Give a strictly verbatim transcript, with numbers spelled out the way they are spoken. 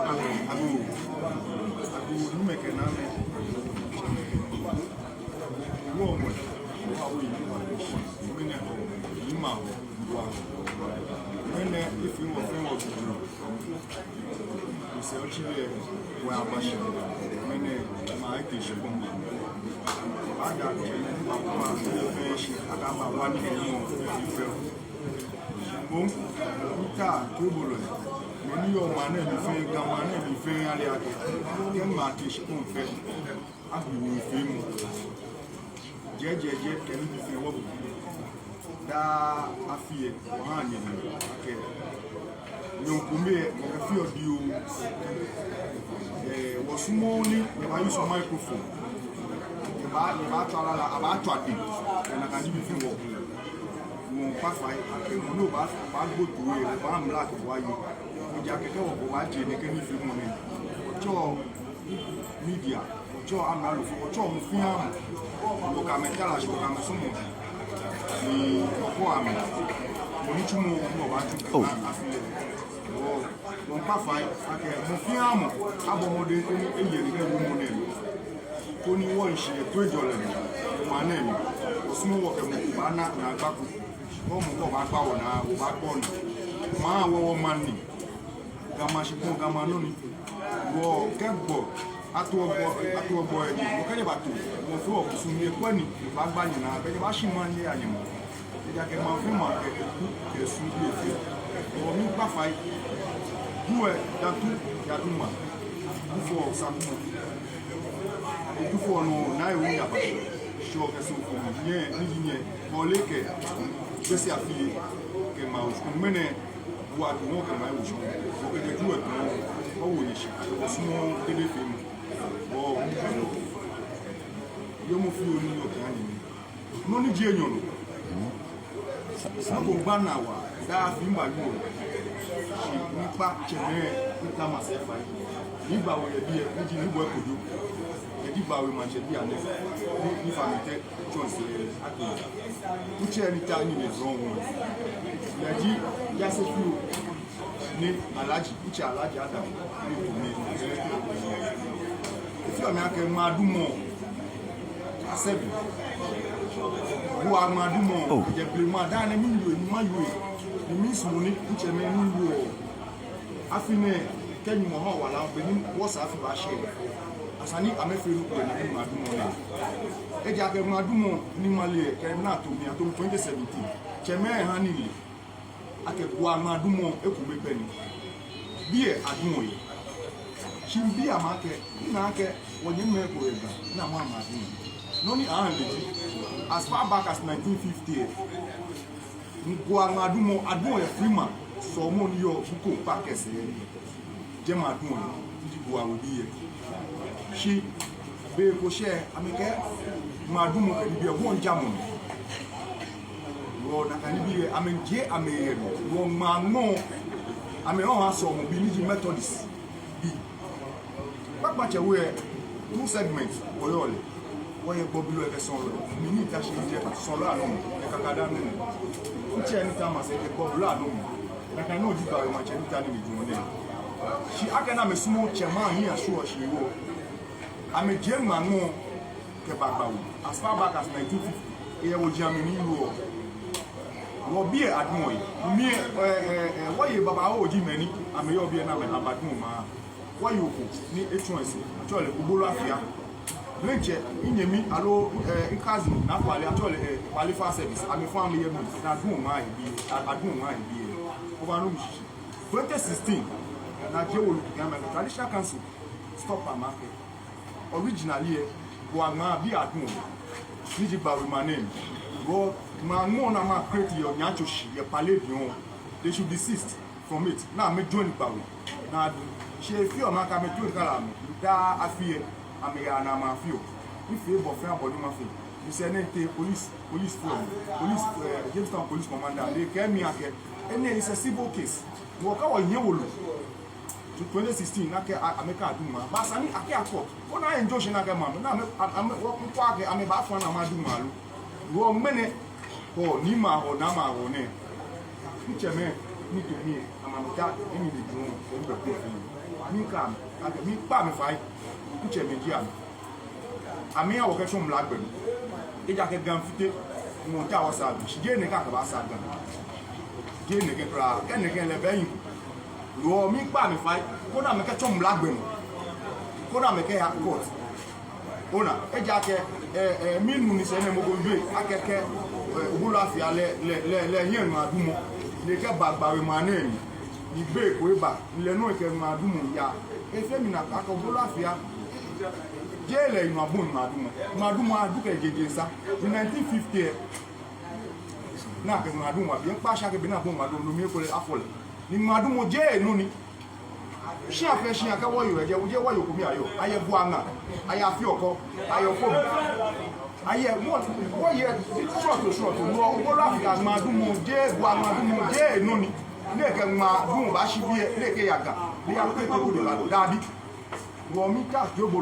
Agoo, agoo, numɛi kɛ naamɛi. Wɔ, wɔ, wɔ, wɔ, ŋmɛnɛ, ni ma, wɔ, ŋmɛnɛ, efee wɔ fɛɛ wɔ dudu. Misɛɛ otsi lɛ, wɔyaba shi. Ŋmɛnɛ, maŋ ete shikpɔŋ. Baada, ŋmɛnɛ, ni ba kɔ, fɛɛ shi, akaba, wa ni fɛɛ mɔ, fɛɛ fɛɛ. Bom, ŋta, toibolɔi, mɛi ni yɔɔ maŋ nɛɛ mli fɛɛ, Ga maŋ nɛɛ mli fɛɛ, ale akɛ, kɛ maŋ te shikpɔŋ fɛɛ, abu wɔ feemɔ. Jɛi, jɛi, jɛi, kɛ nibii fɛɛ wɔbu. Daa afi lɛ, wɔhaa nyɛ nɔ akɛ, nyɔɔŋ kome lɛ, wɔkɛfeɔ dioo. Ɛɛ, wɔsumɔɔɔ ni nyɛbaa-use microphone. Nyɛbaa, nyɛbaatswa lala, abaatswa dɛŋ. Ɛɛ, nakai nibii fɛɛ wɔ. Wɔmiikpa fai akɛ mɔ ni baa, baagbo toi lɛ, wɔbaa mla kɛ bo aye. Ejaakɛ kɛ wɔ, wɔbaaje nɛkɛ nifeemɔ nɛɛ. Wɔtsɛɔ media, wɔtsɛɔ amralofoi, wɔtsɛɔ mɔ fɛɛ mɔ. Wɔkɛ amɛ tara shi, wɔkɛ amɛ sɔmɔ shi. Ni wɔkɔ amɛ. Mɔ ni tsuɔ mɔ, ni wɔbaatsu. Oh. Afi lɛ. Wɔ, wɔmiikpa fai akɛ mɔ fɛɛ mɔ abɔ mɔdɛŋ koni eye nɛkɛ wiemɔ nɛɛ nɔ. Koni wɔhi shi yɛ toiŋjɔlɛ mli, maŋ nɛɛ mli. Wɔsumɔɔɔ wɔkɛ mɔ ko baana naagba ko. Kɛ mɔ ko baakpa wɔnaa, wɔbaakpa onaa. Maŋ wɔ, wɔmaŋ ni. Ga maŋ shikpɔŋ, Ga maŋ nɔ ni. Wɔkɛ gbɔ, ato gbɔ, ato gbɔ yɛ ni. Wɔkɛ lɛ baato. Wɔfee wɔkusum yɛ kwɛ ni. Baagba nyɛnaa, bɛ nyɛbaashi maŋ nyɛya nyɛmaŋ. Ejaakɛ maŋ fɛɛ maŋ kɛ eku kɛ esu lɛ fɛɛ. Wɔmiikpa fai. Duɛ, Dantu, Yadoma. Dufɔ, Sakumɔ. Dufɔ nɔ, Naa Ewu Yaba. Shɔ kɛ Soo ko nyɛ, ni ji nyɛ. Kɔle kɛ Gbese Afie kɛ maŋ Osu. Ŋmɛnɛ, wɔ Ga nɔ kɛ maŋ Osu. Wɔkɛ Duɛ tɔ, wɔwo nyɛ shi. Wɔsumɔɔɔ tete feemɔ. Wɔ, yɛ mɔ fɛɛ mɔ ni yɔɔ kɛ ani. Nɔ ni ji enyɔ nɔ. Sa-, sa- Nɔ ko gba naa wa, daa afi mba yɔɔ. Shi miikpa tsɛmɛi, miikpa masɛi fai. Ni Gbawe yɛ biɛ, ni ji ni bɔ eko jo. Eji Gbawe maŋtsɛ biɛ nɛ. Ni, ni fa mi tɛ, tsɔn sɛɛ, akɛ. Kutsɛ ni ta ni mɛ zɔn wɔ. Eji, ya se fioo. Ni Alhaji, kutsɛ Alhaji Adam, ni to mi. Efeɔ mi akɛ maŋ dumɔ. Asɛbi. Wɔ maŋ dumɔ. Oh. Jɛ blema daa nɛɛ miyɔɔ, ni mayɔɔ. Ni misumɔɔ ni kutsɛ mɛi ni yɔɔ. Afi nɛɛ, kɛ Nyɔŋmɔ ha wala, be ni wɔsɛɛ afi baashɛ. Esa ni amɛfee nɔ ko yɛ maŋ dumɔ nɛɛ. Ejaakɛ maŋ dumɔ ni male, kɛ mina to mi, ato mi twenty seventeen. Tsɛmɛi ha ni le. Akɛ Ga maŋ dumɔ ekome pɛ ni. Biɛ aduɔ yɛ. Shi biɛ ama akɛ, mina akɛ, wɔnyɛmimɛi ko yɛ Ga, ni amɛ maŋ dumɔ. Nɔ ni aha lɛ ji, as far back as nineteen fifty, Ga maŋ dumɔ, aduɔ yɛ Freeman, sɔlemɔ ni yɔɔ Bukom Park lɛ sɛɛ. Jɛmɛ aduɔ yɛ, ni ji Ga webii lɛ. Shi, be ko shɛ, amɛkɛ maŋ dumɔ kɛ nibii lɛ, wɔŋjamɔ. Wɔ nakai nibii lɛ, amɛjie amɛhe nɔ. Wɔ maŋ nɔ, amɛ ɔha sɔlemɔ bii ni ji Methodist bii. Kpakpa tsɛ we, two segments, wɔyɔɔ lɛ. Wɔyɛ gbɔbilɔi kɛ sɔɔlɔi. Mi ni ta shi jɛ sɔɔlɔi anɔ, kɛ kakada nɔ. Kutsɛ ni ta masɛi kɛ gbɔbilɔi anɔ. Nakai nɔ ji Ga we maŋtsɛ ni ta ni mi juɔ nɛ. Shi akɛni amɛsumɔɔ tsɛmɛi ahiɛ ashwieɔ shi wɔ. Amɛjie maŋ nɔ kɛba Ga we. As far back as nineteen fifty. Eyɛ woji amɛ ni yɔɔ. Wɔbii lɛ aduɔ yɛ. Mi, ɛ, ɛ, ɛ, wɔyei babaoo ji mɛi ni amɛyɔɔ biɛ ni amɛ abaduɔ maŋ. Wɔyoo ko ni etsɔ esɛɛ, atsɛɔ lɛ Obolo Afia. Lɛ ntsɛ, minyɛmi aloo, ɛ, mi cousin Naa Kwale, atsɛɔ lɛ, ɛ, Kwale Fire Service. Amɛfɔ amɛyɛ mi, ni aduɔ maŋ yɛ biɛ, a-, aduɔ maŋ yɛ biɛ. Obaanu mi shishi. Twenty sixteen, ni ajie wolo kɛha amɛ, traditional council stop amɛ akɛ. Originally lɛ, Ga maŋbii aduɔ. Ni ji Ga we maŋ nɛɛ. Ga maŋ nɔ ni amɛ create yɛ Onya Tsoshi, yɛ Pale biɛ. They should desist from it. Ni amɛ join Ga we. Ni adu. Shi efeɔ mi akɛ amɛ join kala amɛ. Daa afi lɛ, amɛyaa ni amɛfeɔ. Efee bɔ fɛɛ bɔ ni mafee. Misɛɛ nɛɛ tee police, police fɔ mi. Police, eh, Jamestown police commander. Ni ekɛɛ mi akɛ. Enɛ is a civil case. Wɔkɛ wɔnyɛ wolo. Twenty sixteen, ni akɛɛ a-, amɛkɛ adu maŋ. But esa ni akɛya court. Ona injunction ni akɛma amɛ. Ni amɛ, a-, amɛ, wɔ, mikwɛ akɛ amɛbaafã ni amɛdu maŋ lo. Wɔ ŋmɛnɛ, wɔ ni ma, wɔ ni ma, wɔ nɛ. Mitsɛmɛi, Ni to mi, amɛ amɛta, ni mi de dun, ni bɛ ko fi. Mikɛɛ, akɛ mikpa amɛ fai, mitsɛmɛi ji amɛ. Amɛha wɔkɛtsɔ mla gbɛ nɔ. Ejaakɛ Ga fite, mɔ ta wɔsaa bi. Shi jeee nɛkɛ akɛbaasaa Ga. Jeee nɛkɛ kwraa, kɛ nɛkɛ lɛ bɛ yiŋ. Loo mikpa amɛ fai, koni amɛkɛtsɔ mla gbɛ nɔ. Koni amɛkɛya court. Ona, ejaakɛ, eh, eh, minu ni sɛɛ nɛɛ mɔ ko wie, akɛ kɛ, eh, Obolafia lɛ, lɛ, lɛ, lɛ, hiɛ ŋmaadumɔ. Lɛ kɛba, gba we ma nɛɛ ni. Ni be ko eba, lɛ nɔ ekɛ ŋmaadumɔ ya. Efee mi nakai akɛ Obolafia. Jeee lɛ ŋmaadumɔ, ŋmaadumɔ. Ŋmaadumɔ adu kɛ jeje sa. Ni nineteen fifty, eh. Ni akɛ ŋmaadumɔ wa, biɛ kpa shi akɛ be ni abɔ ŋmaadumɔ, no mli ekolɛ afɔ lɛ. Ni ŋmaadumɔ jeee nɔ ni. Shia fɛɛ shia kɛ wɔyɔɔ, jeee, jeee wɔyɔɔ kome ayɔɔ. Ayɛ Buaŋa, ayɛ Afiɔkɔ, ayɛ Ofobi. Ayɛ, wɔ, wɔyɛ, srɔto, srɔto, no, Obolafia ŋmaadumɔ, jeee, Buaŋa ŋmaadumɔ, jeee nɔ ni. Ni ekɛ ŋmaadumɔ baashi biɛ, ni ekɛya Ga. Ni ya kpe kpe kpe la, dabi. Wɔ mita, yoo bo